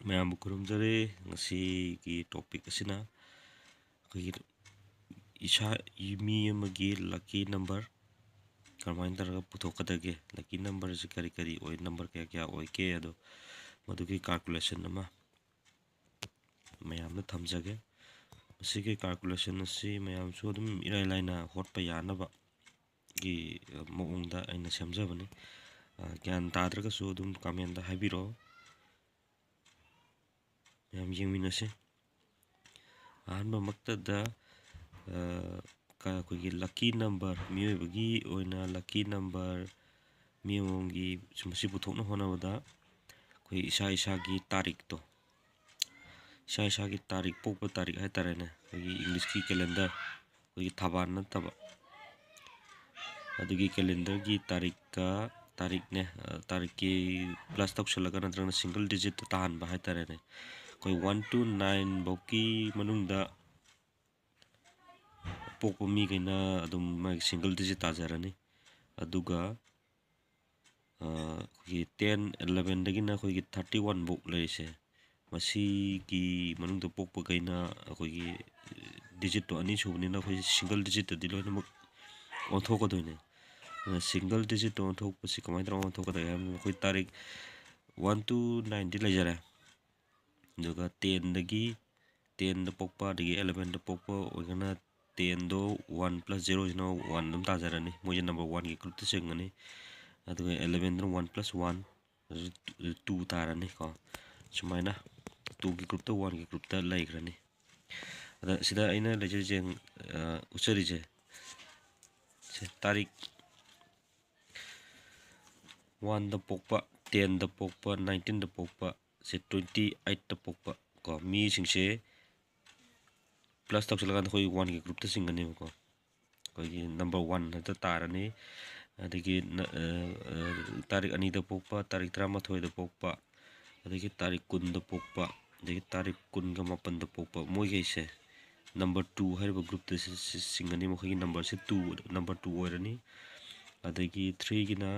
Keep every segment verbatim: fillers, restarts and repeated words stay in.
ꯃꯌꯥꯝꯕꯨ ꯈꯨꯔꯨꯝꯖꯔꯤ꯫ ꯉꯁꯤꯒꯤ topic ꯑꯁꯤꯅ ꯑꯩꯈꯣꯏꯒꯤ ꯏꯁꯥ, ꯃꯤ ꯑꯃꯒꯤ lucky number ꯀꯔꯝꯍꯥꯏꯅ ꯇꯧꯔꯒ ꯄꯨꯊꯣꯛꯀꯗꯒꯦ, lucky numberꯁꯤ ꯀꯔꯤ ꯀꯔꯤ ꯑꯣꯏ, number ꯀꯌꯥ ꯀꯌꯥ ꯑꯣꯏꯒꯦ, ꯑꯗꯣ ꯃꯗꯨꯒꯤ calculation ꯑꯃ ꯃꯌꯥꯝꯗ ꯊꯝꯖꯒꯦ꯫ ꯃꯁꯤꯒꯤ calculation ꯑꯁꯤ ꯃꯌꯥꯝꯁꯨ ꯑꯗꯨꯝ ꯏꯔꯥꯏ ꯂꯥꯏꯅ ꯍꯣꯠꯄ ꯌꯥꯅꯕꯒꯤ ꯃꯑꯣꯡꯗ ꯑꯩꯅ ꯁꯦꯝꯖꯕꯅꯤ꯫ ꯑ, ꯒ꯭ꯌꯥꯟ ꯇꯥꯗ꯭ꯔꯒꯁꯨ ꯑꯗꯨꯝ commentꯇ ꯍꯥꯏꯕꯤꯔꯛꯑꯣ꯫ ꯃꯌꯥꯝ ꯌꯦꯡꯃꯤꯟꯅꯁꯤ꯫ ꯑꯍꯥꯟꯕꯃꯛꯇꯗ, ꯑ, ꯀ-, ꯑꯩꯈꯣꯏꯒꯤ lucky number, ꯃꯤꯑꯣꯏꯕꯒꯤ ꯑꯣꯏꯅ lucky number ꯃꯤ ꯑꯃꯃꯝꯒꯤ ꯃꯁꯤ ꯄꯨꯊꯣꯛꯅ ꯍꯣꯠꯅꯕꯗ ꯑꯩꯈꯣꯏ ꯏꯁꯥ ꯏꯁꯥꯒꯤ ꯇꯥꯔꯤꯛꯇꯣ, ꯏꯁꯥ ꯏꯁꯥꯒꯤ ꯇꯥꯔꯤꯛ, ꯄꯣꯛꯄ ꯇꯥꯔꯤꯛ ꯍꯥꯏꯇꯥꯔꯦꯅꯦ, ꯑꯩꯈꯣꯏꯒꯤ Englishꯀꯤ calendar, ꯑꯩꯈꯣꯏꯒꯤ ꯊꯥꯕꯥꯟ ꯅꯠꯇꯕ, ꯑꯗꯨꯒꯤ calendarꯒꯤ ꯇꯥꯔꯤꯛꯀ, ꯇꯥꯔꯤꯛꯅꯦ, ꯑ, ꯇꯥꯔꯤꯛꯀꯤ plus ꯇꯧꯁꯜꯂꯒ ꯅꯠꯇ꯭ꯔꯒꯅ single digitꯇ ꯇꯥꯍꯟꯕ ꯍꯥꯏꯇꯥꯔꯦꯅꯦ꯫ ꯑꯩꯈꯣꯏ one to nine ꯐꯥꯎꯀꯤ ꯃꯅꯨꯡꯗ ꯄꯣꯛꯄ ꯃꯤꯈꯩꯅ ꯑꯗꯨꯝ ꯃꯥꯒꯤ single digit ꯇꯥꯖꯔꯅꯤ꯫ ꯑꯗꯨꯒ, ꯑ, ꯑꯩꯈꯣꯏꯒꯤ ten, elevenꯗꯒꯤꯅ ꯑꯩꯈꯣꯏꯒꯤ thirty one ꯐꯥꯎ ꯂꯩꯔꯤꯁꯦ, ꯃꯁꯤꯒꯤ ꯃꯅꯨꯡꯗ ꯄꯣꯛꯄꯈꯩꯅ ꯑꯩꯈꯣꯏꯒꯤ digitꯇꯣ ꯑꯅꯤ ꯁꯨꯕꯅꯤꯅ ꯑꯩꯈꯣꯏ single digitꯇꯗꯤ ꯂꯣꯏꯅꯃꯛ ꯑꯣꯟꯊꯣꯛꯀꯗꯣꯏꯅꯦ꯫ ꯑꯗꯨꯅ single digitꯇ ꯑꯣꯟꯊꯣꯛꯄꯁꯤ ꯀꯃꯥꯏꯅ ꯇꯧꯔꯒ ꯑꯣꯟꯊꯣꯛꯀꯗꯒꯦ ꯍꯥꯏꯕꯗ, ꯑꯩꯈꯣꯏ ꯇꯥꯔꯤꯛ one to nineꯗꯤ ꯂꯩꯖꯔꯦ꯫ ꯑꯗꯨꯒ tenꯗꯒꯤ, tenꯗ ꯄꯣꯛꯄ, ꯑꯗꯒꯤ elevenꯗ ꯄꯣꯛꯄ ꯑꯣꯏꯔꯒꯅ tenꯗꯣ one plus zeroꯁꯤꯅ one ꯑꯗꯨꯝ ꯇꯥꯖꯔꯅꯤ, ꯃꯣꯏꯁꯦ number oneꯒꯤ groupꯇ ꯆꯤꯡꯒꯅꯤ꯫ ꯑꯗꯨꯒ elevenꯗꯅ one plus one, ꯑꯗꯨ two ꯇꯥꯔꯅꯤꯀꯣ꯫ ꯁꯨꯃꯥꯏꯅ twoꯒꯤ groupꯇ, oneꯒꯤ groupꯇ ꯂꯩꯈ꯭ꯔꯅꯤ꯫ ꯑꯗ ꯁꯤꯗ ꯑꯩꯅ ꯂꯩꯖꯔꯤꯁꯦ, ꯑ, ꯎꯠꯆꯔꯤꯁꯦ, ꯁꯦ, ꯇꯥꯔꯤꯛ oneꯗ ꯄꯣꯛꯄ, tenꯗ ꯄꯣꯛꯄ, nineteenꯗ ꯄꯣꯛꯄ, ꯁꯦ, twenty eightꯇ ꯄꯣꯛꯄ ꯀꯣ, ꯃꯤꯁꯤꯡꯁꯦ plus ꯇꯧꯁꯤꯜꯂꯀꯥꯟꯗ ꯑꯩꯈꯣꯏ oneꯒꯤ groupꯇ ꯆꯤꯡꯒꯅꯦꯕꯀꯣ꯫ ꯑꯩꯈꯣꯏꯒꯤ number one ꯍꯦꯛꯇ ꯇꯥꯔꯅꯤ꯫ ꯑꯗꯒꯤ ꯅ-, ꯑ, ꯑ, ꯇꯥꯔꯤꯛ ꯑꯅꯤꯗ ꯄꯣꯛꯄ, ꯇꯥꯔꯤꯛ ꯇꯔꯥꯃꯥꯊꯣꯏꯗ ꯄꯣꯛꯄ, ꯑꯗꯒꯤ ꯇꯥꯔꯤꯛ ꯀꯨꯟꯗ ꯄꯣꯛꯄ, ꯑꯗꯒꯤ ꯇꯥꯔꯤꯛ ꯀꯨꯟꯒ ꯃꯥꯄꯟꯗ ꯄꯣꯛꯄ, ꯃꯣꯏꯈꯩꯁꯦ number two ꯍꯥꯏꯔꯤꯕ groupꯇ ꯁꯤ, ꯁꯤ ꯆꯤꯡꯒꯅꯤ꯫ ꯃꯈꯣꯏꯒꯤ numberꯁꯦ two, number two ꯑꯣꯏꯔꯅꯤ꯫ ꯑꯗꯒꯤ threeꯒꯤꯅ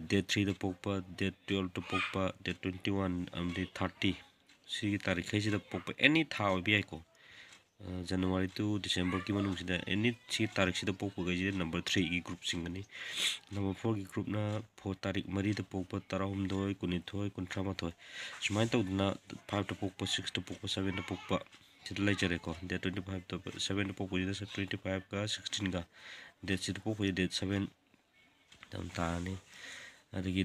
ꯗꯦꯠ ꯊ꯭ꯔꯤꯗ ꯄꯣꯛꯄ, ꯗꯦꯠ ꯇꯨꯌꯦꯜꯞꯇ ꯄꯣꯛꯄ, ꯗꯦꯠ ꯇ꯭ꯋꯦꯟꯇꯤ ꯋꯥꯟ ꯑꯃꯗꯤ ꯊꯥꯔꯇꯤ, ꯁꯤꯒꯤ ꯇꯥꯔꯤꯛꯈꯩꯁꯤꯗ ꯄꯣꯛꯄ ꯑꯦꯅꯤ ꯊꯥ ꯑꯣꯏꯕ ꯌꯥꯏꯀꯣ꯫ ꯑ, ꯖꯅꯋꯥꯔꯤ to ꯗꯤꯁꯦꯝꯕꯔꯒꯤ ꯃꯅꯨꯡꯁꯤꯗ ꯑꯦꯅꯤ ꯁꯤꯒꯤ ꯇꯥꯔꯤꯛꯁꯤꯗ ꯄꯣꯛꯄꯈꯩꯁꯤꯗ ꯅꯝꯕꯔ ꯊ꯭ꯔꯤꯒꯤ ꯒ꯭ꯔꯨꯞ ꯆꯤꯡꯒꯅꯤ꯫ ꯅꯝꯕꯔ ꯐꯣꯔꯒꯤ ꯒ꯭ꯔꯨꯞꯅ ꯐꯣꯔ, ꯇꯥꯔꯤꯛ ꯃꯔꯤꯗ ꯄꯣꯛꯄ, ꯇꯔꯥꯍꯨꯝꯗꯣꯏ, ꯀꯨꯟꯅꯤꯊꯣꯏ, ꯀꯨꯟꯊ꯭ꯔꯥ ꯃꯥꯊꯣꯏ, ꯁꯨꯃꯥꯏꯅ ꯇꯧꯗꯅ ꯐꯥꯏꯚꯇ ꯄꯣꯛꯄ, ꯁꯤꯛꯁꯇ ꯄꯣꯛꯄ, ꯁꯕꯦꯟꯗ ꯄꯣꯛꯄ ꯁꯤꯗ ꯂꯩꯖꯔꯦꯀꯣ꯫ ꯗꯦꯠ ꯇ꯭ꯋꯦꯟꯇꯤ ꯐꯥꯏꯚꯇ, ꯁꯕꯦꯟꯗ ꯄꯣꯛꯄꯁꯤꯗ ꯇ꯭ꯋꯦꯟꯇꯤ ꯐꯥꯏꯚꯀ ꯁꯤꯛꯁꯇꯤꯟꯒ, ꯗꯦꯠꯁꯤꯗ ꯄꯣꯛꯄꯁꯤꯗ ꯗꯦꯠ ꯁꯕꯦꯟ ꯑꯗꯨꯝ ꯇꯥꯔꯅꯤ꯫ ꯑꯗꯒꯤ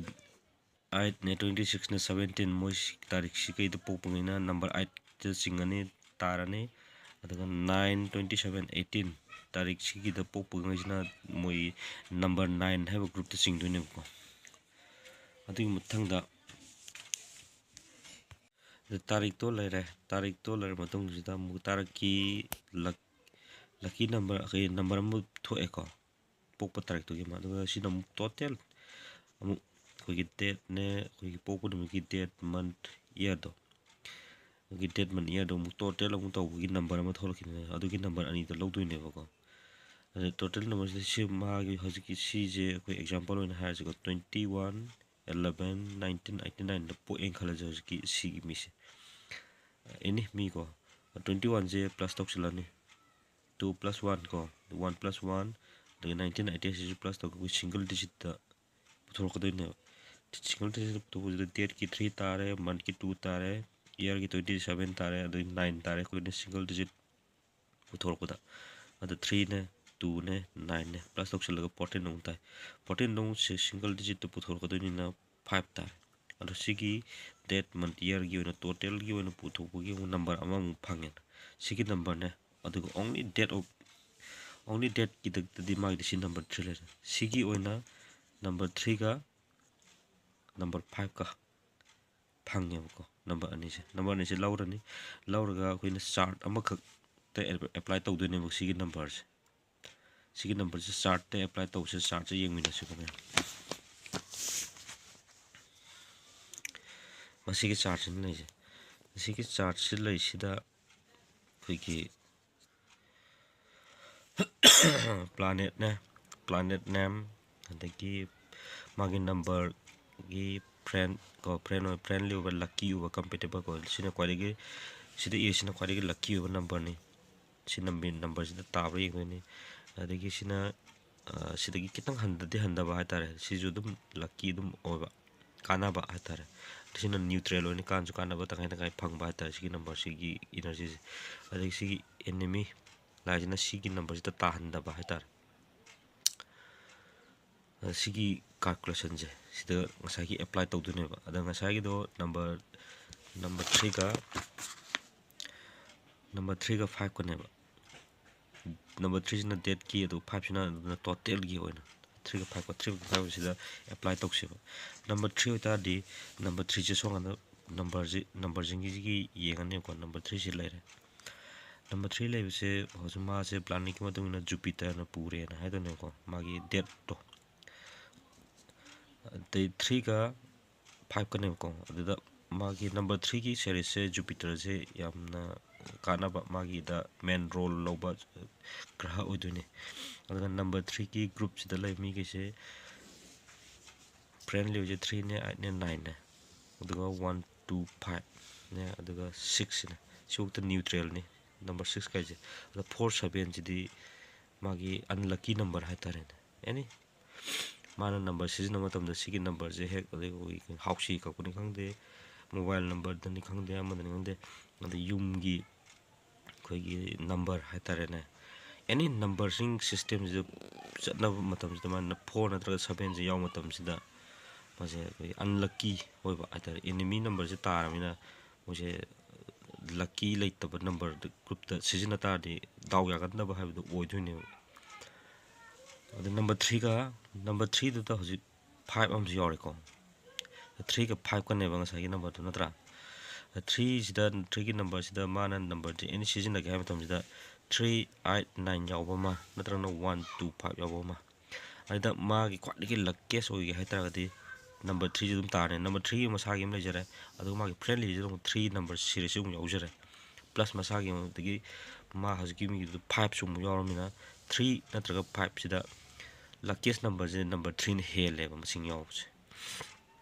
ꯑꯩꯠꯅꯦ, ꯇ꯭ꯋꯦꯟꯇꯤ ꯁꯤꯛꯁꯅꯦ, ꯁꯕꯦꯟꯇꯤꯟ, ꯃꯣꯏ ꯁꯤ-, ꯇꯥꯔꯤꯛꯁꯤ ꯀꯩꯗ ꯄꯣꯛꯄꯅꯤꯅ ꯅꯝꯕꯔ ꯑꯩꯠꯇ ꯆꯤꯡꯉꯅꯤ, ꯇꯥꯔꯅꯤ꯫ ꯑꯗꯨꯒ ꯅꯥꯏꯟ, ꯇ꯭ꯋꯦꯟꯇꯤ ꯁꯕꯦꯟ, ꯑꯩꯠꯇꯤꯟ, ꯇꯥꯔꯤꯛꯁꯤꯒꯤꯗ ꯄꯣꯛꯄꯉꯩꯁꯤꯅ ꯃꯣꯏ ꯅꯝꯕꯔ ꯅꯥꯏꯟ ꯍꯥꯏꯕ ꯒ꯭ꯔꯨꯞꯇ ꯆꯤꯡꯗꯣꯏꯅꯦꯕꯀꯣ꯫ ꯑꯗꯨꯒꯤ ꯃꯊꯪꯗ ꯑꯗ ꯇꯥꯔꯤꯛꯇꯣ ꯂꯩꯔꯦ꯫ ꯇꯥꯔꯤꯛꯇꯣ ꯂꯩꯔ ꯃꯇꯨꯡꯁꯤꯗ ꯑꯃꯨꯛ ꯇꯥꯔꯛꯀꯤ ꯂꯛ-, ꯂꯛꯀꯤ ꯅꯝꯕꯔ, ꯑꯩꯈꯣꯏ ꯅꯝꯕꯔ ꯑꯃ ꯊꯣꯛꯑꯦꯀꯣ, ꯄꯣꯛꯄ ꯇꯥꯔꯤꯛꯇꯨꯒꯤ ꯑꯃ꯫ ꯑꯗꯨꯒ ꯁꯤꯅ ꯑꯃꯨꯛ ꯇꯣꯇꯦꯜ, ꯑꯃꯨꯛ ꯑꯩꯈꯣꯏꯒꯤ ꯗꯦꯠꯅꯦ, ꯑꯩꯈꯣꯏꯒꯤ ꯄꯣꯛꯄ ꯅꯨꯃꯤꯠꯀꯤ ꯗꯦꯠ, ꯃꯟꯠ, ꯏꯌꯥꯔꯗꯣ, ꯑꯩꯈꯣꯏꯒꯤ ꯗꯦꯠ, ꯃꯟꯠ, ꯏꯌꯥꯔꯗꯣ ꯑꯃꯨꯛ ꯇꯣꯇꯦꯜ ꯑꯃꯨꯛ ꯇꯧꯕꯒꯤ ꯅꯝꯕꯔ ꯑꯃ ꯊꯣꯛꯂꯛꯈꯤꯗꯅ, ꯑꯗꯨꯒꯤ ꯅꯝꯕꯔ ꯑꯅꯤꯗ ꯂꯧꯗꯣꯏꯅꯦꯕꯀꯣ꯫ ꯑꯗ ꯇꯣꯇꯦꯜ ꯅꯝꯕꯔꯁꯤꯗ ꯁꯤ ꯃꯥꯒꯤ ꯍꯧꯖꯤꯛꯀꯤ ꯁꯤꯁꯦ ꯑꯩꯈꯣꯏ ꯑꯦꯛꯖꯥꯝꯄꯜ ꯑꯣꯏꯅ ꯍꯥꯏꯔꯁꯤꯀꯣ, twenty one, eleven, nineteen eighty ꯅꯥꯏꯟꯗ ꯄꯣꯛꯑꯦꯅ ꯈꯜꯂꯁꯦ ꯍꯧꯖꯤꯛꯀꯤ ꯁꯤꯒꯤ ꯃꯤꯁꯦ꯫ ꯑꯦꯅꯤ ꯃꯤꯀꯣ, ꯇ꯭ꯋꯦꯟꯇꯤ ꯋꯥꯟꯁꯦ ꯄ꯭ꯂꯁ ꯇꯧꯁꯤꯜꯂꯅꯤ, ꯇꯨ ꯄ꯭ꯂꯁ ꯋꯥꯟ ꯀꯣ, ꯋꯥꯟ ꯄ꯭ꯂꯁ ꯋꯥꯟ, ꯑꯗꯒꯤ ꯅꯥꯏꯟꯇꯤꯟ ꯑꯩꯠꯇꯤ ꯑꯩꯠꯁꯤꯁꯨ ꯄ꯭ꯂꯁ ꯇꯧꯔꯒ ꯑꯩꯈꯣꯏ ꯁꯤꯡꯒꯜ ꯗꯤꯖꯤꯠꯇ ꯄꯨꯊꯣꯔꯛꯀꯗꯣꯏꯅꯦꯕ꯫ ꯁꯤꯡꯒꯜ ꯗꯤꯖꯤꯠꯇ ꯄꯨꯊꯣꯛꯄꯁꯤꯗ ꯗꯦꯠꯀꯤ ꯊ꯭ꯔꯤ ꯇꯥꯔꯦ, ꯃꯟꯠꯀꯤ ꯇꯨ ꯇꯥꯔꯦ, ꯏꯌꯥꯔꯒꯤ ꯇ꯭ꯋꯦꯟꯇꯤ ꯁꯕꯦꯟ ꯇꯥꯔꯦ, ꯑꯗꯒꯤ ꯅꯥꯏꯟ ꯇꯥꯔꯦ꯫ ꯑꯩꯈꯣꯏꯅ ꯁꯤꯡꯒꯜ ꯗꯤꯖꯤꯠ ꯄꯨꯊꯣꯔꯛꯄꯗ, ꯑꯗ ꯊ꯭ꯔꯤꯅꯦ, ꯇꯨꯅꯦ, ꯅꯥꯏꯟꯅꯦ, ꯄ꯭ꯂꯁ ꯇꯧꯁꯤꯜꯂꯒ ꯐꯣꯔꯇꯤꯟ ꯑꯃꯨꯛ ꯇꯥꯏ꯫ ꯐꯣꯔꯇꯤꯟꯗꯣ ꯑꯃꯨꯛ ꯁꯤ-, ꯁꯤꯡꯒꯜ ꯗꯤꯖꯤꯠꯇ ꯄꯨꯊꯣꯔꯛꯀꯗꯣꯏꯅꯤꯅ ꯐꯥꯏꯚ ꯇꯥꯔꯦ꯫ ꯑꯗꯣ ꯁꯤꯒꯤ ꯗꯦꯠ, ꯃꯟꯠ, ꯏꯌꯥꯔꯒꯤ ꯑꯣꯏꯅ, ꯇꯣꯇꯦꯜꯒꯤ ꯑꯣꯏꯅ ꯄꯨꯊꯣꯛꯄꯒꯤ ꯑꯃꯨꯛ ꯅꯝꯕꯔ ꯑꯃꯃꯨꯛ ꯐꯪꯉꯦꯅ, ꯁꯤꯒꯤ ꯅꯝꯕꯔꯅꯦ꯫ ꯑꯗꯨꯒ only date of, only dateꯀꯤꯗꯛꯇꯗꯤ ꯃꯥꯒꯤꯗꯤ ꯁꯤ ꯅꯝꯕꯔ ꯊ꯭ꯔꯤ ꯂꯩꯔꯦ꯫ ꯁꯤꯒꯤ ꯑꯣꯏꯅ ꯅꯝꯕꯔ ꯊ꯭ꯔꯤꯒ ꯅꯝꯕꯔ ꯐꯥꯏꯚꯀ ꯐꯪꯉꯦꯕꯀꯣ, ꯅꯝꯕꯔ ꯑꯅꯤꯁꯦ꯫ ꯅꯝꯕꯔ ꯑꯅꯤꯁꯦ ꯂꯧꯔꯅꯤ, ꯂꯧꯔꯒ ꯑꯩꯈꯣꯏꯅ ꯆꯥꯔꯠ ꯑꯃꯈꯛꯇ ꯑꯦꯄ꯭ꯂꯥꯏ ꯇꯧꯗꯣꯏꯅꯦꯕ ꯁꯤꯒꯤ ꯅꯝꯕꯔꯁꯦ꯫ ꯁꯤꯒꯤ ꯅꯝꯕꯔꯁꯦ ꯆꯥꯔꯠꯇ ꯑꯦꯄ꯭ꯂꯥꯏ ꯇꯧꯕꯁꯦ, ꯆꯥꯔꯠꯁꯦ ꯌꯦꯡꯃꯤꯟꯅꯁꯤꯀꯣ ꯃꯌꯥꯝ꯫ ꯃꯁꯤꯒꯤ ꯆꯥꯔꯠꯁꯤꯅ ꯂꯩꯁꯦ, ꯃꯁꯤꯒꯤ ꯆꯥꯔꯠꯁꯤ ꯂꯩꯁꯤꯗ ꯑꯩꯈꯣꯏꯒꯤ ꯄ꯭ꯂꯥꯅꯦꯠꯅꯦ, ꯄ꯭ꯂꯥꯅꯦꯠ ꯅꯦꯝ, ꯑꯗꯒꯤ ꯃꯥꯒꯤ ꯅꯝꯕꯔꯒꯤ ꯐ꯭ꯔꯦꯟ ꯀꯣ, ꯐ꯭ꯔꯦꯟ ꯑꯣꯏ, ꯐ꯭ꯔꯦꯟꯂꯤ ꯑꯣꯏꯕ, ꯂꯛꯀꯤ ꯑꯣꯏꯕ, ꯀꯝꯄꯦꯇꯤꯕꯜ ꯀꯣ, ꯁꯤꯅ ꯈ꯭ꯋꯥꯏꯗꯒꯤ, ꯁꯤꯗ ꯑꯦꯁꯤꯅ ꯈ꯭ꯋꯥꯏꯗꯒꯤ ꯂꯛꯀꯤ ꯑꯣꯏꯕ ꯅꯝꯕꯔꯅꯤ꯫ ꯁꯤ ꯅꯝꯕꯤ-, ꯅꯝꯕꯔꯁꯤꯗ ꯇꯥꯕ꯭ꯔꯥ ꯌꯦꯡꯗꯣꯏꯅꯤ꯫ ꯑꯗꯒꯤ ꯁꯤꯅ, ꯑ, ꯁꯤꯗꯒꯤ ꯈꯤꯇꯪ ꯍꯟꯊꯗꯤ ꯍꯟꯊꯕ ꯍꯥꯏꯇꯥꯔꯦ, ꯁꯤꯁꯨ ꯑꯗꯨꯝ ꯂꯛꯀꯤ ꯑꯗꯨꯝ ꯑꯣꯏꯕ, ꯀꯥꯟꯅꯕ ꯍꯥꯏꯇꯥꯔꯦ꯫ ꯁꯤꯅ ꯅ꯭ꯌꯨꯇ꯭ꯔꯦꯜ ꯑꯣꯏꯅ ꯀꯥꯟꯁꯨ ꯀꯥꯟꯅꯕ, ꯇꯪꯈꯥꯏ ꯇꯪꯈꯥꯏ ꯐꯪꯕ ꯍꯥꯏꯇꯥꯔꯦ, ꯁꯤꯒꯤ ꯅꯝꯕꯔꯁꯤꯒꯤ ꯏꯅꯔꯖꯤꯁꯦ꯫ ꯑꯗꯒꯤ ꯁꯤꯒꯤ ꯑꯦꯅꯤꯃꯤ ꯂꯥꯏꯁꯤꯅ ꯁꯤꯒꯤ ꯅꯝꯕꯔꯁꯤꯗ ꯇꯥꯍꯟꯗꯕ ꯍꯥꯏꯇꯥꯔꯦ꯫ ꯑ, ꯁꯤꯒꯤ ꯀꯥꯜꯀꯨꯂꯦꯁꯟꯁꯦ ꯁꯤꯗ ꯉꯁꯥꯏꯒꯤ ꯑꯦꯄ꯭ꯂꯥꯏ ꯇꯧꯗꯣꯏꯅꯦꯕ꯫ ꯑꯗ ꯉꯁꯥꯏꯒꯤꯗꯣ ꯅꯝꯕꯔ, ꯅꯝꯕꯔ ꯊ꯭ꯔꯤꯒ, ꯅꯝꯕꯔ ꯊ꯭ꯔꯤꯒ ꯐꯥꯏꯚꯀꯅꯦꯕ꯫ ꯅꯝꯕꯔ ꯊ꯭ꯔꯤꯁꯤꯅ ꯗꯦꯠꯀꯤ, ꯑꯗꯨꯒ ꯐꯥꯏꯚꯁꯤꯅ ꯑꯗꯨꯅ ꯇꯣꯇꯦꯜꯒꯤ ꯑꯣꯏꯅ ꯊ꯭ꯔꯤꯒ ꯐꯥꯏꯚꯀ, ꯊ꯭ꯔꯤꯒ ꯐꯥꯏꯚꯁꯤꯗ ꯑꯦꯄ꯭ꯂꯥꯏ ꯇꯧꯁꯦꯕ꯫ ꯅꯝꯕꯔ ꯊ꯭ꯔꯤ ꯑꯣꯏꯇꯥꯔꯗꯤ, ꯅꯝꯕꯔ ꯊ꯭ꯔꯤꯁꯦ ꯁꯣꯝ ꯀꯥꯟꯗ ꯅꯝꯕꯔꯁꯤ, ꯅꯝꯕꯔꯁꯤꯡꯒꯤꯁꯤꯒꯤ ꯌꯦꯡꯉꯅꯦꯕꯀꯣ꯫ ꯅꯝꯕꯔ ꯊ꯭ꯔꯤꯁꯤ ꯂꯩꯔꯦ꯫ ꯅꯝꯕꯔ ꯊ꯭ꯔꯤ ꯂꯩꯕꯁꯦ ꯍꯧꯖꯤꯛ ꯃꯥꯁꯦ ꯄ꯭ꯂꯥꯅꯦꯠꯀꯤ ꯃꯇꯨꯡ ꯏꯟꯅ ꯖꯨꯄꯤꯇꯔꯅ ꯄꯨꯔꯦꯅ ꯍꯥꯏꯗꯣꯏꯅꯦꯕꯀꯣ, ꯃꯥꯒꯤ ꯗꯦꯠꯇꯣ꯫ ꯑꯗꯩ ꯊ꯭ꯔꯤꯒ ꯐꯥꯏꯚꯀꯅꯦꯕꯀꯣ꯫ ꯑꯗꯨꯗ ꯃꯥꯒꯤ ꯅꯝꯕꯔ ꯊ꯭ꯔꯤꯒꯤ ꯁꯦꯔꯤꯁꯁꯦ ꯖꯨꯄꯤꯇꯔꯁꯦ ꯌꯥꯝꯅ ꯀꯥꯟꯅꯕ, ꯃꯥꯒꯤꯗ ꯃꯦꯟ ꯔꯣꯜ ꯂꯧꯕ ꯒ꯭ꯔꯍ ꯑꯣꯏꯗꯣꯏꯅꯦ꯫ ꯑꯗꯨꯒ ꯅꯝꯕꯔ ꯊ꯭ꯔꯤꯒꯤ ꯒ꯭ꯔꯨꯞꯁꯤꯗ ꯂꯩꯕ ꯃꯤꯈꯩꯁꯦ ꯐ꯭ꯔꯦꯟꯂꯤ ꯑꯣꯏꯁꯦ ꯊ꯭ꯔꯤꯅꯦ, ꯑꯩꯠꯅꯦ, ꯅꯥꯏꯟꯅꯦ, ꯑꯗꯨꯒ ꯋꯥꯟ, ꯇꯨ, ꯐꯥꯏꯚꯅꯦ, ꯑꯗꯨꯒ ꯁꯤꯛꯁꯁꯤꯅꯦ꯫ ꯁꯤꯐꯥꯎꯇ ꯅ꯭ꯌꯨꯇ꯭ꯔꯦꯜꯅꯤ ꯅꯝꯕꯔ ꯁꯤꯛꯁ ꯀꯥꯏꯁꯦ꯫ ꯑꯗꯣ ꯐꯣꯔ, ꯁꯚꯦꯟꯁꯤꯗꯤ ꯃꯥꯒꯤ ꯑꯟꯂꯛꯀꯤ ꯅꯝꯕꯔ ꯍꯥꯏꯇꯥꯔꯦꯅꯦ꯫ ꯑꯦꯅꯤ, ꯃꯥꯅ ꯅꯝꯕꯔ ꯁꯤꯖꯤꯟꯅꯕ ꯃꯇꯝꯗ ꯁꯤꯒꯤ ꯅꯝꯕꯔꯁꯦ ꯍꯦꯛ, ꯑꯗꯩ ꯑꯩꯈꯣꯏꯒꯤ ꯍꯥꯎꯁꯤ ꯀꯛꯄꯅꯤ ꯈꯪꯗꯦ, ꯃꯣꯕꯥꯏꯜ ꯅꯝꯕꯔꯗꯅꯤ ꯈꯪꯗꯦ, ꯑꯃꯗꯅꯤ ꯈꯪꯗꯦ, ꯑꯗꯩ ꯌꯨꯝꯒꯤ ꯑꯩꯈꯣꯏꯒꯤ ꯅꯝꯕꯔ ꯍꯥꯏꯇꯥꯔꯦꯅꯦ, ꯑꯦꯅꯤ ꯅꯝꯕꯔꯁꯤꯡ ꯁꯤꯁꯇꯦꯝꯁꯤꯗ ꯆꯠꯅꯕ ꯃꯇꯝꯁꯤꯗ ꯃꯥꯅ ꯐꯣꯔ ꯅꯠꯇ꯭ꯔꯒ ꯁꯚꯦꯟꯁꯦ ꯌꯥꯎꯕ ꯃꯇꯝꯁꯤꯗ ꯃꯥꯁꯦ ꯑꯩꯈꯣꯏꯒꯤ ꯑꯟꯂꯛꯀꯤ ꯑꯣꯏꯕ ꯍꯥꯏꯇꯥꯔꯦ, ꯑꯦꯅꯤꯃꯤ ꯅꯝꯕꯔꯁꯦ ꯇꯥꯔꯕꯅꯤꯅ ꯃꯣꯏꯁꯦ ꯂꯛꯀꯤ ꯂꯩꯇꯕ ꯅꯝꯕꯔꯗ ꯒ꯭ꯔꯨꯞꯇ ꯁꯤꯖꯤꯟꯅ ꯇꯥꯔꯗꯤ ꯗꯥꯎ ꯌꯥꯒꯟꯗꯕ ꯍꯥꯏꯕꯗꯨ ꯑꯣꯏꯗꯣꯏꯅꯦꯕ꯫ ꯑꯗꯨ ꯅꯝꯕꯔ ꯊ꯭ꯔꯤꯒ, ꯅꯝꯕꯔ ꯊ꯭ꯔꯤꯗꯨꯗ ꯍꯧꯖꯤꯛ ꯐꯥꯏꯚ ꯑꯃꯁꯨ ꯌꯥꯎꯔꯦꯀꯣ꯫ ꯊ꯭ꯔꯤꯒ ꯐꯥꯏꯚꯀꯅꯦꯕ ꯉꯁꯥꯏꯒꯤ ꯅꯝꯕꯔꯗꯨ ꯅꯠꯇ꯭ꯔꯥ? ꯊ꯭ꯔꯤꯁꯤꯗ, ꯊ꯭ꯔꯤꯒꯤ ꯅꯝꯕꯔꯁꯤꯗ ꯃꯥꯅ ꯅꯝꯕꯔꯁꯦ ꯑꯦꯅꯤ ꯁꯤꯖꯤꯟꯅꯒꯦ ꯍꯥꯏꯕ ꯃꯇꯝꯁꯤꯗ ꯊ꯭ꯔꯤ, ꯑꯩꯠ, ꯅꯥꯏꯟ ꯌꯥꯎꯕ ꯑꯃ, ꯅꯠꯇ꯭ꯔꯒꯅ ꯋꯥꯟ, ꯇꯨ, ꯐꯥꯏꯚ ꯌꯥꯎꯕ ꯑꯃ꯫ ꯑꯗꯨꯗ ꯃꯥꯒꯤ ꯈ꯭ꯋꯥꯏꯗꯒꯤ ꯂꯛꯀꯦꯁ ꯑꯣꯏꯒꯦ ꯍꯥꯏ ꯇꯥꯔꯒꯗꯤ ꯅꯝꯕꯔ ꯊ꯭ꯔꯤꯁꯤ ꯑꯗꯨꯝ ꯇꯥꯔꯅꯤ꯫ ꯅꯝꯕꯔ ꯊ꯭ꯔꯤꯒꯤ ꯃꯁꯥꯒꯤ ꯑꯃ ꯂꯩꯖꯔꯦ, ꯑꯗꯨꯒ ꯃꯥꯒꯤ ꯐ꯭ꯔꯦꯟꯂꯤꯁꯤꯗ ꯑꯃꯨꯛ ꯊ꯭ꯔꯤ ꯅꯝꯕꯔ ꯁꯤꯔꯤꯁꯁꯤ ꯑꯃꯨꯛ ꯌꯥꯎꯖꯔꯦ꯫ ꯄ꯭ꯂꯁ ꯃꯁꯥꯒꯤ ꯑꯃꯨꯛ, ꯑꯗꯒꯤ ꯃꯥ ꯍꯧꯖꯤꯛꯀꯤ ꯃꯤꯒꯤꯗꯨ ꯐꯥꯏꯚꯁꯨ ꯑꯃꯨꯛ ꯌꯥꯎꯔꯕꯅꯤꯅ ꯊ꯭ꯔꯤ ꯅꯠꯇ꯭ꯔꯒ ꯐꯥꯏꯚꯁꯤꯗ luckiest numberꯁꯦ number threeꯅ ꯍꯦꯜꯂꯦꯕ ꯃꯁꯤꯡ ꯌꯥꯎꯕꯁꯦ꯫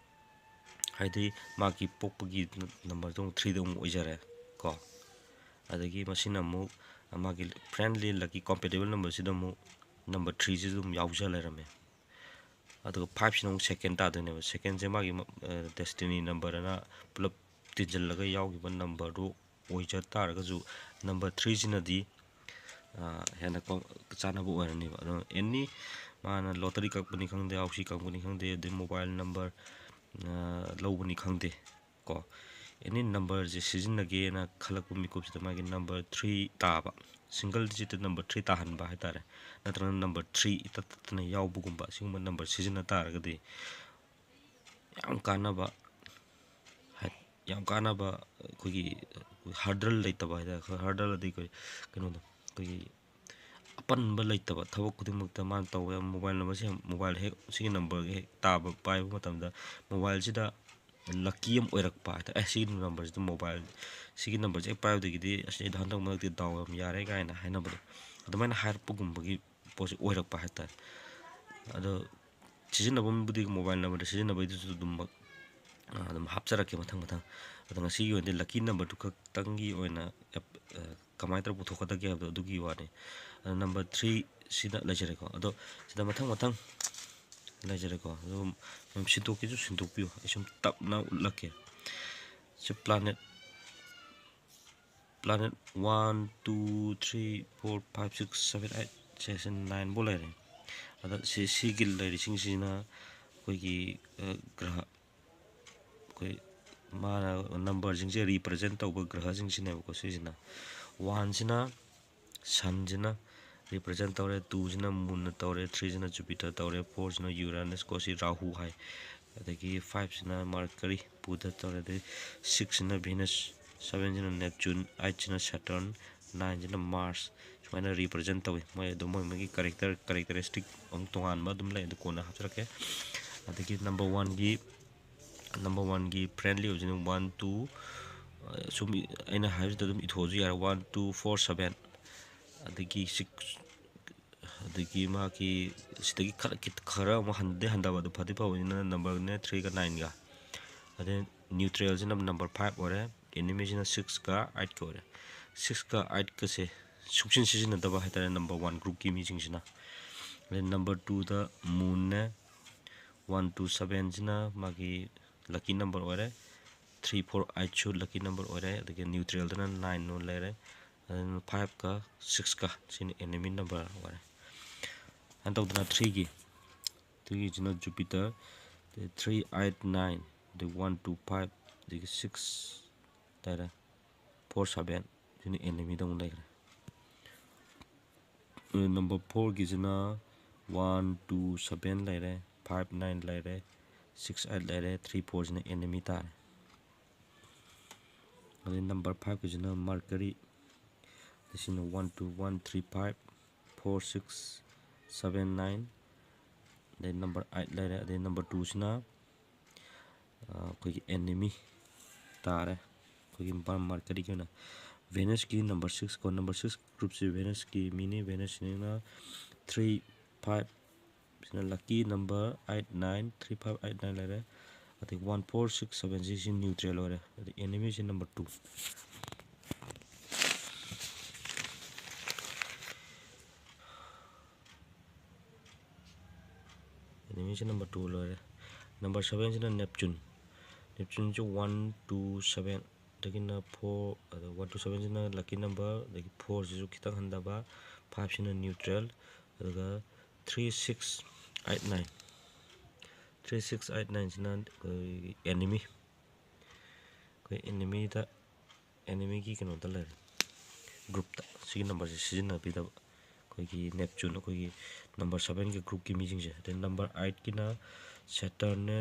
ꯍꯥꯏꯗꯤ ꯃꯥꯒꯤ ꯄꯣꯛꯄꯒꯤ numberꯗꯣ ꯑꯃꯨꯛ threeꯗ ꯑꯃꯨꯛ ꯑꯣꯏꯖꯔꯦ ꯀꯣ꯫ ꯑꯗꯒꯤ ꯃꯁꯤꯅ ꯑꯃꯨꯛ ꯃꯥꯒꯤ friendly lucky compatible numberꯁꯤꯗ ꯑꯃꯨꯛ number threeꯁꯤꯁꯨ ꯑꯗꯨꯝ ꯌꯥꯎꯖ ꯂꯩꯔꯝꯃꯦ꯫ ꯑꯗꯨꯒ fiveꯁꯤꯅ ꯑꯃꯨꯛ second ꯇꯥꯗꯣꯏꯅꯦꯕ꯫ Secondꯁꯦ ꯃꯥꯒꯤ destiny number ꯑꯅ ꯄꯨꯂꯞ ꯇꯤꯟꯁꯤꯜꯂꯒ ꯌꯥꯎꯈꯤꯕ numberꯗꯨ ꯑꯣꯏꯖ ꯇꯥꯔꯒꯁꯨ, number threeꯁꯤꯅꯗꯤ ꯍꯦꯟꯅ ꯆꯥꯟꯅꯕ ꯑꯣꯏꯔꯅꯦꯕ꯫ ꯑꯗꯣ any ꯃꯥꯅ lottery ꯀꯛꯄꯅꯤ ꯈꯪꯗꯦ, ꯍꯥꯎꯁꯤ ꯀꯛꯄꯅꯤ ꯈꯪꯗꯦ, ꯑꯗꯩ mobile number ꯂꯧꯕꯅꯤ ꯈꯪꯗꯦ ꯀꯣ, any numberꯁꯦ ꯁꯤꯖꯤꯟꯅꯒꯦꯅ ꯈꯜꯂꯛꯄ ꯃꯤꯀꯨꯞꯁꯤꯗ ꯃꯥꯒꯤ number three ꯇꯥꯕ, single digitꯇ number three ꯇꯥꯍꯟꯕ ꯍꯥꯏꯇꯥꯔꯦ, ꯅꯠꯇ꯭ꯔꯒꯅ number three ꯏꯇꯠ ꯇꯠꯇꯅ ꯌꯥꯎꯕꯒꯨꯝꯕ, ꯁꯤꯒꯨꯝꯕ number ꯁꯤꯖꯤꯟꯅ ꯇꯥꯔꯒꯗꯤ ꯌꯥꯝ ꯀꯥꯟꯅꯕ, ꯌꯥꯝ ꯀꯥꯟꯅꯕ ꯑꯩꯈꯣꯏꯒꯤ hurdle ꯂꯩꯇꯕ ꯍꯥꯏꯇꯥꯔꯦ꯫ ꯑꯩꯈꯣꯏ hurdle ꯑꯗꯤ ꯑꯩꯈꯣꯏ ꯀꯩꯅꯣꯗꯣ, ꯑꯩꯈꯣꯏꯒꯤ ꯑꯄꯟꯕ ꯂꯩꯇꯕ, ꯊꯕꯛ ꯈꯨꯗꯤꯡꯃꯛꯇ ꯃꯥꯅ ꯇꯧꯕ ꯌꯥꯕ꯫ Mobile numberꯁꯦ, mobile ꯍꯦꯛ ꯁꯤꯒꯤ numberꯒ ꯍꯦꯛ ꯇꯥꯕ, ꯄꯥꯏꯕ ꯃꯇꯝꯗ mobileꯁꯤꯗ lucky ꯑꯃ ꯑꯣꯏꯔꯛꯄ ꯍꯥꯏꯇꯥꯔꯦ꯫ "ꯑꯦ, ꯁꯤꯒꯤ numberꯁꯤꯗ mobile, ꯁꯤꯒꯤ numberꯁꯦ ꯍꯦꯛ ꯄꯥꯏꯕꯗꯒꯤꯗꯤ ꯑꯁ ꯑꯩꯗꯣ ꯍꯟꯗꯛ ꯃꯔꯛꯇꯤ ꯗꯥꯎ ꯌꯥꯝ ꯌꯥꯔꯦ" ꯀꯥꯏꯅ ꯍꯥꯏꯅꯕꯗꯣ, ꯑꯗꯨꯃꯥꯏꯅ ꯍꯥꯏꯔꯛꯄꯒꯨꯝꯕꯒꯤ ꯄꯣꯠꯁꯤ ꯑꯣꯏꯔꯛꯄ ꯍꯥꯏꯇꯥꯔꯦ꯫ ꯑꯗꯣ ꯁꯤꯖꯤꯟꯅꯐꯝꯕꯨꯗꯤ mobile numberꯗ ꯁꯤꯖꯤꯟꯅꯕꯩꯗꯨꯁꯨ ꯑꯗꯨꯝꯃꯛ ꯑꯗꯨꯝ ꯍꯥꯞꯆꯔꯛꯀꯦ ꯃꯊꯪ ꯃꯊꯪ꯫ ꯑꯗꯣ ꯉꯁꯤꯒꯤ ꯑꯣꯏꯅꯗꯤ lucky numberꯗꯨ ꯈꯛꯇꯪꯒꯤ ꯑꯣꯏꯅ ꯀꯃꯥꯏꯅ ꯇꯧꯔ ꯄꯨꯊꯣꯛꯀꯗꯒꯦ ꯍꯥꯏꯕꯗꯣ ꯑꯗꯨꯒꯤ ꯋꯥꯅꯤ꯫ ꯑꯗꯣ number three ꯁꯤꯗ ꯂꯩꯖꯔꯦꯀꯣ꯫ ꯑꯗꯣ ꯁꯤꯗ ꯃꯊꯪ ꯃꯊꯪ ꯂꯩꯖꯔꯦꯀꯣ꯫ ꯑꯗꯨꯝ ꯁꯤꯟꯗꯣꯛꯀꯦꯁꯨ ꯁꯤꯟꯗꯣꯛꯄꯤꯌꯨ, ꯑꯩ ꯁꯨꯝ ꯇꯞꯅ ꯎꯠꯂꯛꯀꯦ꯫ ꯁꯤ planet, planet one, two, three, four, five, six, seven, eight, ꯁꯦ, ꯁꯤ nine ꯐꯥꯎ ꯂꯩꯔꯦ꯫ ꯑꯗ ꯁꯤ, ꯁꯤꯒꯤ ꯂꯩꯔꯤꯁꯤꯡꯁꯤꯅ ꯑꯩꯈꯣꯏꯒꯤ ꯒ꯭ꯔꯍ, ꯑꯩꯈꯣꯏ ꯃꯥꯅ numberꯁꯤꯡꯁꯦ represent ꯇꯧꯕ ꯒ꯭ꯔꯍꯁꯤꯡꯁꯤꯅꯦꯕꯀꯣ꯫ ꯁꯤꯁꯤꯅ oneꯁꯤꯅ sunꯁꯤꯅ represent ꯇꯧꯔꯦ, twoꯁꯤꯅ moonꯅ ꯇꯧꯔꯦ, threeꯁꯤꯅ Jupiter ꯇꯧꯔꯦ, fourꯁꯤꯅ Uranus ꯀꯣ, ꯁꯤ ꯔꯥꯍꯨ ꯍꯥꯏ, ꯑꯗꯒꯤ fiveꯁꯤꯅ Mercury, Buddha ꯇꯧꯔꯦ, ꯑꯗꯩ sixꯁꯤꯅ Venus, sevenꯁꯤꯅ Neptune, eightꯁꯤꯅ Saturn, nineꯁꯤꯅ Mars꯫ ꯁꯨꯃꯥꯏꯅ represent ꯇꯧꯏ꯫ ꯃꯣꯏ ꯑꯗꯨꯝ ꯃꯣꯏ ꯃꯣꯏꯒꯤ character, characteristic ꯑꯃꯨꯛ ꯇꯣꯉꯥꯟꯕ ꯑꯗꯨꯝ ꯂꯩ, ꯑꯗꯨ ꯀꯣꯟꯅ ꯍꯥꯞꯆꯔꯛꯀꯦ꯫ ꯑꯗꯒꯤ number oneꯒꯤ, number oneꯒꯤ friendly ꯑꯣꯏꯕꯁꯤꯅ one, two, ꯁꯨꯝ ꯑꯩꯅ ꯍꯥꯏꯕꯁꯤꯗ ꯑꯗꯨꯝ ꯏꯊꯣꯛꯑꯁꯨ ꯌꯥꯔꯦ, one, two, four, seven, ꯑꯗꯒꯤ six, ꯑꯗꯒꯤ ꯃꯥꯒꯤ ꯁꯤꯗꯒꯤ ꯈꯔ ꯈꯤꯠ- ꯈꯔ ꯑꯃꯨꯛ ꯍꯟꯗꯤ ꯍꯟꯊꯕ, ꯑꯗꯨ ꯐꯗꯤ ꯐꯕꯅꯤꯅ ꯅꯝꯕꯔꯅꯦ ꯊ꯭ꯔꯤꯒ ꯅꯥꯏꯟꯒ꯫ ꯑꯗꯩ ꯅ꯭ꯌꯨꯇ꯭ꯔꯦꯜꯁꯤꯅ ꯅꯝꯕꯔ ꯐꯥꯏꯚ ꯑꯣꯏꯔꯦ, ꯑꯦꯅꯤꯃꯤꯁꯤꯅ ꯁꯤꯛꯁꯀ ꯑꯩꯠꯀ ꯑꯣꯏꯔꯦ꯫ ꯁꯤꯛꯁꯀ ꯑꯩꯠꯀꯁꯦ ꯁꯨꯡꯁꯤꯟ ꯁꯤꯖꯤꯟꯅꯗꯕ ꯍꯥꯏꯇꯥꯔꯦ ꯅꯝꯕꯔ ꯋꯥꯟ ꯒ꯭ꯔꯨꯞꯀꯤ ꯃꯤꯁꯤꯡꯁꯤꯅ꯫ ꯑꯗꯩ ꯅꯝꯕꯔ ꯇꯨꯗ ꯃꯨꯟꯅꯦ, ꯋꯥꯟ ꯇꯨ ꯁꯕꯦꯟꯁꯤꯅ ꯃꯥꯒꯤ ꯂꯛꯀꯤ ꯅꯝꯕꯔ ꯑꯣꯏꯔꯦ꯫ ꯊ꯭ꯔꯤ ꯐꯣꯔ ꯑꯩꯠꯁꯨ ꯂꯛꯀꯤ ꯅꯝꯕꯔ ꯑꯣꯏꯔꯦ꯫ ꯑꯗꯒꯤ ꯅ꯭ꯌꯨꯇ꯭ꯔꯦꯜꯗꯅ ꯅꯥꯏꯟ ꯑꯣꯏꯅ ꯂꯩꯔꯦ꯫ ꯑꯗꯨꯅ ꯐꯥꯏꯚꯀ ꯁꯤꯛꯁꯀ ꯁꯤꯅ ꯑꯦꯅꯤꯃꯤ ꯅꯝꯕꯔ ꯑꯣꯏꯔꯦ꯫ ꯑꯗꯨꯃꯥꯏꯅ ꯇꯧꯗꯅ ꯊ꯭ꯔꯤꯒꯤ, ꯊ꯭ꯔꯤꯒꯤꯁꯤꯅ ꯖꯨꯄꯤꯇꯔ, ꯊ꯭ꯔꯤ ꯑꯩꯠ ꯅꯥꯏꯟ, ꯑꯗꯒꯤ ꯋꯥꯟ ꯇꯨ ꯐꯥꯏꯚ, ꯑꯗꯒꯤ ꯁꯤꯛꯁ ꯂꯩꯔꯦ, ꯐꯣꯔ ꯁꯕꯦꯟ ꯁꯤꯅ ꯑꯦꯅꯤꯃꯤꯗ ꯑꯃꯨꯛ ꯂꯩꯈ꯭ꯔꯦ꯫ ꯅꯝꯕꯔ ꯐꯣꯔꯒꯤꯁꯤꯅ ꯋꯥꯟ ꯇꯨ ꯁꯕꯦꯟ ꯂꯩꯔꯦ, ꯐꯥꯏꯚ ꯅꯥꯏꯟ ꯂꯩꯔꯦ, ꯁꯤꯛꯁ ꯑꯩꯠ ꯂꯩꯔꯦ, ꯊ꯭ꯔꯤ ꯐꯣꯔꯁꯤꯅ ꯑꯦꯅꯤꯃꯤ ꯇꯥꯔꯦ꯫ ꯑꯗꯩ ꯅꯝꯕꯔ ꯐꯥꯏꯚꯀꯤꯁꯤꯅ ꯃꯔꯀꯔꯤ, ꯁꯤꯅ one two one three five, four six seven nine, ꯑꯗꯩ ꯅꯝꯕꯔ ꯑꯩꯠ ꯂꯩꯔꯦ꯫ ꯑꯗꯩ ꯅꯝꯕꯔ ꯇꯨꯁꯤꯅ ꯑꯩꯈꯣꯏꯒꯤ ꯑꯦꯅꯤꯃꯤ ꯇꯥꯔꯦ꯫ ꯑꯩꯈꯣꯏꯒꯤ ꯃꯔꯀꯔꯤꯒꯤ ꯑꯣꯏꯅ ꯚꯦꯅꯁꯀꯤ ꯅꯝꯕꯔ ꯁꯤꯛꯁ ꯀꯣ, ꯅꯝꯕꯔ ꯁꯤꯛꯁ ꯒ꯭ꯔꯨꯞꯁꯤ ꯚꯦꯅꯁꯀꯤ ꯃꯤꯅꯤ꯫ ꯚꯦꯅꯁꯁꯤꯅ ꯊ꯭ꯔꯤ ꯐꯥꯏꯚ ꯁꯤꯅ ꯂꯛꯀꯤ number eight nine, three five eight nine ꯂꯩꯔꯦ꯫ ꯑꯗꯩ ꯋꯥꯟ ꯐꯣꯔ ꯁꯤꯛꯁ ꯁꯕꯦꯟꯁꯤ ꯁꯤ ꯅ꯭ꯌꯨꯇ꯭ꯔꯦꯜ ꯑꯣꯏꯔꯦ꯫ ꯑꯗꯩ ꯑꯦꯅꯤꯃꯤꯁꯤ ꯅꯝꯕꯔ ꯇꯨ꯫ ꯑꯦꯅꯤꯃꯤꯁꯤ ꯅꯝꯕꯔ ꯇꯨ ꯂꯣꯏꯔꯦ꯫ ꯅꯝꯕꯔ ꯁꯕꯦꯟꯁꯤꯅ ꯅꯦꯞꯆꯨꯟ꯫ ꯅꯦꯞꯆꯨꯟꯁꯤ ꯋꯥꯟ ꯇꯨ ꯁꯕꯦꯟ, ꯑꯗꯒꯤꯅ ꯐꯣꯔ, ꯑꯗ ꯋꯥꯟ ꯇꯨ ꯁꯕꯦꯟꯁꯤꯅ ꯂꯛꯀꯤ ꯅꯝꯕꯔ, ꯑꯗꯒꯤ ꯐꯣꯔꯁꯤꯁꯨ ꯈꯤꯇꯪ ꯍꯟꯊꯕ, ꯐꯥꯏꯚꯁꯤꯅ ꯅ꯭ꯌꯨꯇ꯭ꯔꯦꯜ, ꯑꯗꯨꯒ three six eight nine, three six eight ꯅꯥꯏꯟꯁꯤꯅ ꯑꯩꯈꯣꯏꯒꯤ ꯑꯦꯅꯤꯃꯤ, ꯑꯩꯈꯣꯏ ꯑꯦꯅꯤꯃꯤꯗ, ꯑꯦꯅꯤꯃꯤꯒꯤ ꯀꯩꯅꯣꯗ ꯂꯩꯔꯦ, ꯒ꯭ꯔꯨꯞꯇ꯫ ꯁꯤꯒꯤ ꯅꯝꯕꯔꯁꯦ ꯁꯤꯖꯤꯟꯅꯕꯤꯗꯕ꯫ ꯑꯩꯈꯣꯏꯒꯤ ꯅꯦꯞꯆꯨꯟ, ꯑꯩꯈꯣꯏꯒꯤ ꯅꯝꯕꯔ ꯁꯕꯦꯟꯒꯤ ꯒ꯭ꯔꯨꯞꯀꯤ ꯃꯤꯁꯤꯡꯁꯦ꯫ ꯑꯗꯩ ꯅꯝꯕꯔ ꯑꯩꯠꯀꯤꯅ ꯁꯦꯇꯔꯟꯅꯦ,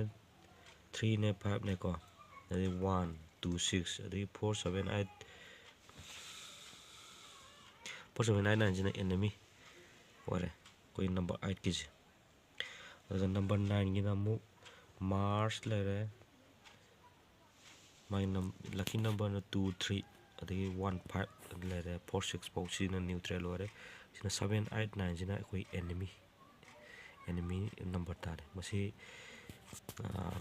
ꯊ꯭ꯔꯤꯅꯦ, ꯐꯥꯏꯚꯅꯦꯀꯣ, ꯑꯗꯩ ꯋꯥꯟ, ꯇꯨ, ꯁꯤꯛꯁ, ꯑꯗꯒꯤ four, seven, eight, four, seven, eight, ꯅꯥꯏꯟꯁꯤꯅ ꯑꯦꯅꯤꯃꯤ ꯑꯣꯏꯔꯦ ꯑꯩꯈꯣꯏ ꯅꯝꯕꯔ ꯑꯩꯠꯀꯤꯁꯦ꯫ ꯑꯗꯨꯒ ꯅꯝꯕꯔ ꯅꯥꯏꯟꯒꯤꯅ ꯑꯃꯨꯛ ꯃꯥꯔꯁ ꯂꯩꯔꯦ, ꯃꯥꯒꯤ ꯅꯝ-, ꯂꯛꯀꯤ ꯅꯝꯕꯔꯅ ꯇꯨ, ꯊ꯭ꯔꯤ, ꯑꯗꯒꯤ ꯋꯥꯟ, ꯐꯥꯏꯚ ꯂꯩꯔꯦ, ꯐꯣꯔ, ꯁꯤꯛꯁ ꯐꯥꯎ ꯁꯤꯅ ꯅ꯭ꯌꯨꯇ꯭ꯔꯦꯜ ꯑꯣꯏꯔꯦ꯫ ꯁꯤꯅ seven, eight, nine ꯁꯤꯅ ꯑꯩꯈꯣꯏ enemy, enemy number ꯇꯥꯔꯦ꯫ ꯃꯁꯤ, ꯑꯥ,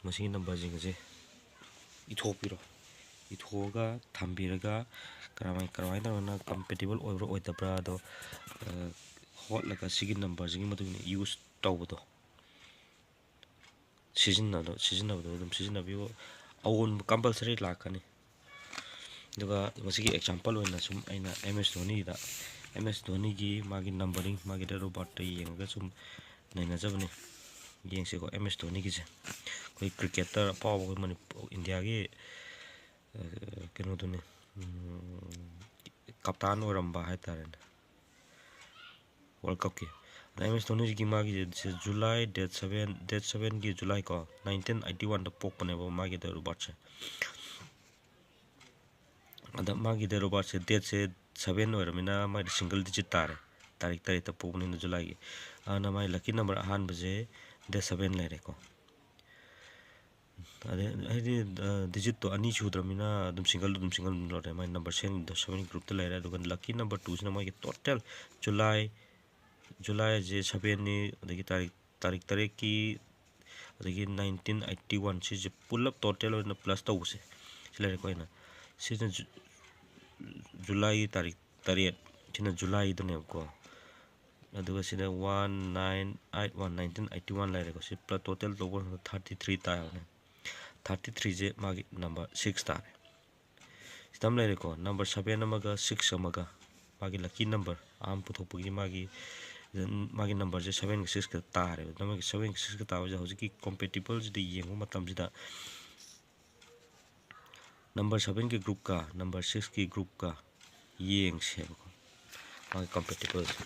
ꯃꯁꯤꯒꯤ number ꯁꯤꯡ ꯑꯁꯦ ꯏꯊꯣꯛꯄꯤꯔꯣ꯫ ꯏꯊꯣꯛꯑꯒ ꯊꯝꯕꯤꯔꯒ ꯀꯔꯝꯍꯥꯏ-, ꯀꯔꯝꯍꯥꯏꯅ ꯇꯧꯔꯒꯅ compatible ꯑꯣꯏꯕ꯭ꯔꯥ ꯑꯣꯏꯗꯕ꯭ꯔꯥ ꯑꯗꯣ, ꯑꯥ, ꯍꯣꯠꯂꯒ ꯁꯤꯒꯤ number ꯁꯤꯒꯤ ꯃꯇꯨꯡ ꯏꯟꯅ use ꯇꯧꯕꯗꯣ, ꯁꯤꯖꯤꯟꯅꯕꯗꯣ, ꯁꯤꯖꯤꯟꯅꯕꯗꯣ ꯑꯗꯨꯝ ꯁꯤꯖꯤꯟꯅꯕꯤꯌꯨ꯫ ꯑꯑꯣꯟꯕ compulsory ꯂꯥꯛꯀꯅꯤ꯫ ꯑꯗꯨꯒ ꯃꯁꯤꯒꯤ example ꯑꯣꯏꯅ ꯁꯨꯝ ꯑꯩꯅ M S ꯙꯣꯅꯤꯗ, M S ꯙꯣꯅꯤꯒꯤ ꯃꯥꯒꯤ numbering, ꯃꯥꯒꯤ date of birth ꯌꯦꯡꯉꯒ ꯁꯨꯝ ꯅꯩꯅꯖꯕꯅꯤ꯫ ꯌꯦꯡꯁꯤꯀꯣ, M S ꯙꯣꯅꯤꯒꯤꯁꯦ꯫ ꯑꯩꯈꯣꯏ cricketer ꯑꯐꯥꯎꯕ, ꯑꯩꯈꯣꯏ ꯃꯅꯤꯄꯨꯔ, ꯏꯟꯗꯤꯌꯥꯒꯤ, ꯑ, ꯀꯩꯅꯣꯗꯨꯅꯤ, ꯎꯝ, ꯀꯞꯇꯥꯟ ꯑꯣꯏꯔꯝꯕ ꯍꯥꯏꯇꯥꯔꯦꯅꯦ, World Cupꯀꯤ꯫ ꯑꯗ M S ꯙꯣꯅꯤꯒꯤ ꯃꯥꯒꯤ ꯁꯦ July date seven, date sevenꯒꯤ July ꯀꯣ, nineteen eighty oneꯗ ꯄꯣꯛꯄꯅꯦꯕ ꯃꯥꯒꯤ date of birthꯁꯦ꯫ ꯑꯗ ꯃꯥꯒꯤ date of birthꯁꯦ, dateꯁꯦ seven ꯑꯣꯏꯔꯃꯤꯅ ꯃꯥꯏꯗꯤ single digit ꯇꯥꯔꯦ꯫ ꯇꯥꯔꯤꯛ ꯇꯔꯦꯠꯇ ꯄꯣꯛꯄꯅꯤꯅ Julyꯒꯤ꯫ ꯑꯗꯨꯅ ꯃꯥꯏ lucky number ꯑꯍꯥꯟꯕꯁꯦ date seven ꯂꯩꯔꯦꯀꯣ꯫ ꯑꯗꯩ ꯍꯥꯏꯗꯤ, ꯑ, digitꯇꯣ ꯑꯅꯤ ꯁꯨꯗ꯭ꯔꯃꯤꯅ ꯑꯗꯨꯝ single, ꯑꯗꯨꯝ single ꯑꯗꯨꯝ ꯂꯧꯔꯦ꯫ ꯃꯥꯏ number seven, seven groupꯇ ꯂꯩꯔꯦ꯫ ꯑꯗꯨꯒ lucky number twoꯁꯤꯅ ꯃꯣꯏꯒꯤ total July, Julyꯁꯦ sevenꯅꯤ, ꯑꯗꯒꯤ ꯇꯥꯔꯤꯛ, ꯇꯥꯔꯤꯛ ꯇꯔꯦꯠꯀꯤ, ꯑꯗꯒꯤ nineteen eighty one, ꯁꯤꯁꯦ ꯄꯨꯂꯞ total ꯑꯣꯏꯅ plus ꯇꯧꯕꯁꯦ ꯁꯤ ꯂꯩꯔꯦꯀꯣ꯫ ꯑꯩꯅ ꯁꯤꯅ Ju-, Julyꯒꯤ ꯇꯥꯔꯤꯛ ꯇꯔꯦꯠ, ꯁꯤꯅ Julyꯗꯨꯅꯦꯕꯀꯣ꯫ ꯑꯗꯨꯒ ꯁꯤꯗ one nine eight one, nineteen eighty one ꯂꯩꯔꯦꯀꯣ꯫ ꯁꯤ ꯄꯨꯂꯞ total ꯇꯧꯕ ꯃꯇꯝꯗ thirty three ꯇꯥꯔꯕꯅꯦ꯫ Thirty threeꯁꯦ ꯃꯥꯒꯤ number six ꯇꯥꯔꯦ꯫ ꯁꯤꯗ ꯑꯃ ꯂꯩꯔꯦꯀꯣ, number seven ꯑꯃꯒ six ꯑꯃꯒ, ꯃꯥꯒꯤ lucky number ꯑꯍꯥꯟꯕ ꯄꯨꯊꯣꯛꯄꯒꯤ ꯃꯥꯒꯤ, ꯃꯥꯒꯤ numberꯁꯦ sevenꯒ sixꯀ ꯇꯥꯔꯦꯕ꯫ ꯅꯪꯒꯤ sevenꯒ sixꯀ ꯇꯥꯕꯁꯦ ꯍꯧꯖꯤꯛꯀꯤ compatibleꯁꯤꯗ ꯌꯦꯡꯕ ꯃꯇꯝꯁꯤꯗ number sevenꯒꯤ groupꯀ number sixꯀꯤ groupꯀ ꯌꯦꯡꯁꯦꯕꯀꯣ, ꯃꯥꯒꯤ compatibleꯁꯦ꯫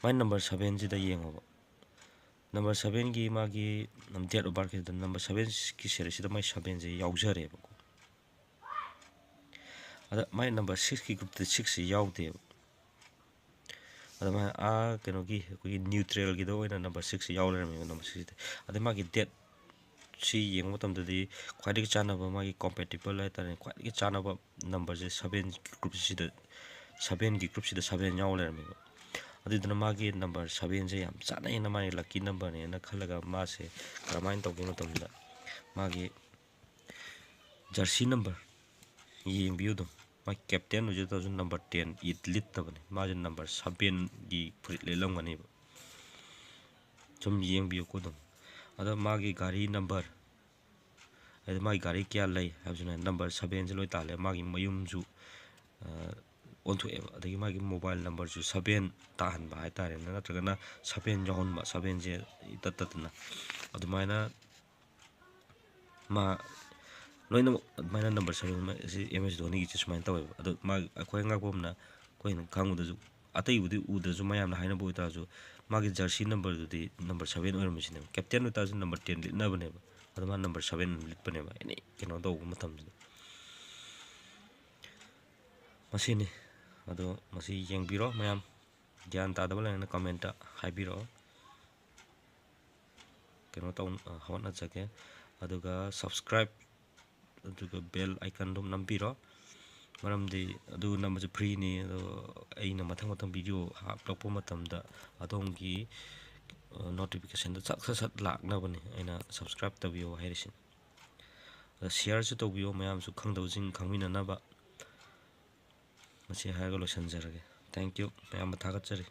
ꯃꯥꯏ number sevenꯁꯤꯗ ꯌꯦꯡꯉꯣꯕ꯫ Number sevenꯒꯤ ꯃꯥꯒꯤ date of birthꯀꯤꯗ number sevenꯒꯤ seriesꯁꯤꯗ ꯃꯥꯏ sevenꯁꯦ ꯌꯥꯎꯖꯔꯦꯕꯀꯣ꯫ ꯑꯗ ꯃꯥꯏ number sixꯀꯤ groupꯇ sixꯁꯦ ꯌꯥꯎꯗꯦꯕ꯫ ꯑꯗ ꯃꯥꯏ, ꯑꯥ, ꯀꯩꯅꯣꯒꯤ, ꯑꯩꯈꯣꯏꯒꯤ neutralꯒꯤꯗ ꯑꯣꯏꯅ number sixꯁꯦ ꯌꯥꯎ ꯂꯩꯔꯝꯃꯦꯕ, number sixꯁꯤꯗ꯫ ꯑꯗꯩ ꯃꯥꯒꯤ date ꯁꯤ ꯌꯦꯡꯕ ꯃꯇꯝꯗꯗꯤ ꯈ꯭ꯋꯥꯏꯗꯒꯤ ꯆꯥꯟꯅꯕ, ꯃꯥꯒꯤ compatible ꯍꯥꯏ ꯇꯥꯔꯦ, ꯈ꯭ꯋꯥꯏꯗꯒꯤ ꯆꯥꯟꯅꯕ numberꯁꯦ seven groupꯁꯤꯗ, sevenꯒꯤ groupꯁꯤꯗ seven ꯌꯥꯎ ꯂꯩꯔꯝꯃꯦꯕ꯫ ꯑꯗꯨꯗꯨꯅ ꯃꯥꯒꯤ number sevenꯁꯦ ꯌꯥꯝ ꯆꯥꯟꯅꯩꯅ, ꯃꯥꯒꯤ lucky numberꯅꯦꯅ ꯈꯜꯂꯒ ꯃꯥꯁꯦ ꯀꯔꯝꯍꯥꯏꯅ ꯇꯧꯒꯦ ꯃꯇꯝꯗ, ꯃꯥꯒꯤ jersey number ꯌꯦꯡꯕꯤꯌꯨ ꯑꯗꯨꯝ꯫ ꯃꯥꯒꯤ captain ꯑꯣꯏꯖ ꯇꯥꯔꯁꯨ number ten ꯂꯤꯠꯇꯕꯅꯤ, ꯃꯥꯁꯦ number sevenꯒꯤ ꯐꯨꯔꯤꯠ ꯂꯤꯠꯂꯝꯒꯅꯦꯕ꯫ ꯁꯨꯝ ꯌꯦꯡꯕꯤꯌꯨꯀꯣ ꯑꯗꯨꯝ꯫ ꯑꯗꯣ ꯃꯥꯒꯤ ꯒꯥꯔꯤ number, ꯍꯥꯏꯗꯤ ꯃꯥꯒꯤ ꯒꯥꯔꯤ ꯀꯌꯥ ꯂꯩ ꯍꯥꯏꯕꯁꯤꯅ number sevenꯁꯦ ꯂꯣꯏ ꯇꯥꯜꯂꯦ꯫ ꯃꯥꯒꯤ ꯃꯌꯨꯝꯁꯨ ꯑꯣꯟꯊꯣꯛꯑꯦꯕ, ꯑꯗꯒꯤ ꯃꯥꯒꯤ mobile numberꯁꯨ seven ꯇꯥꯍꯟꯕ ꯍꯥꯏꯇꯥꯔꯦꯅꯦ, ꯅꯠꯇ꯭ꯔꯒꯅ seven ꯌꯥꯎꯍꯟꯕ, sevenꯁꯦ ꯏꯇꯠ ꯇꯠꯇꯅ꯫ ꯑꯗꯨꯃꯥꯏꯅ ꯃꯥ ꯂꯣꯏꯅꯃꯛ ꯑꯗꯨꯃꯥꯏꯅ number seven ꯑꯁꯤ ꯑꯦꯝ ꯑꯦꯁ ꯙꯣꯅꯤꯒꯤꯁꯦ ꯁꯨꯃꯥꯏꯅ ꯇꯧꯋꯦꯕ꯫ ꯑꯗꯣ ꯃꯥ, ꯑꯩꯈꯣꯏ ꯑꯉꯛꯄ ꯑꯃꯅ, ꯑꯩꯈꯣꯏꯅ ꯈꯪꯕꯗꯁꯨ, ꯑꯇꯩꯕꯨꯗꯤ ꯎꯗ꯭ꯔꯁꯨ ꯃꯌꯥꯝꯅ ꯍꯥꯏꯅꯕ ꯑꯣꯏꯇꯥꯔꯁꯨ, ꯃꯥꯒꯤ jersey numberꯗꯨꯗꯤ number seven ꯑꯣꯏꯔꯝꯃꯤꯁꯤꯅꯦꯕ꯫ Captain ꯑꯣꯏꯇꯥꯔꯁꯨ number ten ꯂꯤꯠꯅꯕꯅꯦꯕ, ꯑꯗꯣ ꯃꯥ number seven ꯂꯤꯠꯄꯅꯦꯕ ꯑꯦꯅꯤ ꯀꯩꯅꯣ ꯇꯧꯕ ꯃꯇꯝꯁꯤꯗ꯫ ꯃꯁꯤꯅꯤ꯫ ꯑꯗꯣ ꯃꯁꯤ ꯌꯦꯡꯕꯤꯔꯣ ꯃꯌꯥꯝ, ꯒ꯭ꯌꯥꯟ ꯇꯥꯗꯕ ꯂꯩꯔꯒꯅ commentꯇ ꯍꯥꯏꯕꯤꯔꯛꯑꯣ꯫ ꯀꯩꯅꯣ ꯇꯧ, ꯍꯣꯠꯅꯖꯒꯦ꯫ ꯑꯗꯨꯒ subscribe, ꯑꯗꯨꯒ bell iconꯗꯣ ꯅꯝꯕꯤꯔꯣ꯫ ꯃꯔꯝꯗꯤ ꯑꯗꯨ ꯅꯝꯕꯁꯦ freeꯅꯤ꯫ ꯑꯗꯣ ꯑꯩꯅ ꯃꯊꯪ ꯃꯊꯪ video ꯍꯥꯞꯂꯛꯄ ꯃꯇꯝꯗ ꯑꯗꯣꯝꯒꯤ notificationꯗ ꯁꯠ ꯁꯠ ꯁꯠ ꯂꯥꯛꯅꯕꯅꯤ ꯑꯩꯅ subscribe ꯇꯧꯕꯤꯌꯣ ꯍꯥꯏꯔꯤꯁꯤꯅꯤ꯫ ꯑꯗ shareꯁꯨ ꯇꯧꯕꯤꯌꯣ, ꯃꯌꯥꯝꯁꯨ ꯈꯪꯗꯕꯁꯤꯡ ꯈꯪꯃꯤꯟꯅꯅꯕ꯫ ꯃꯁꯤ ꯍꯥꯏꯔꯒ ꯂꯣꯏꯁꯤꯟꯖꯔꯒꯦ꯫ Thank you, ꯃꯌꯥꯝꯕꯨ ꯊꯥꯒꯠꯆꯔꯤ꯫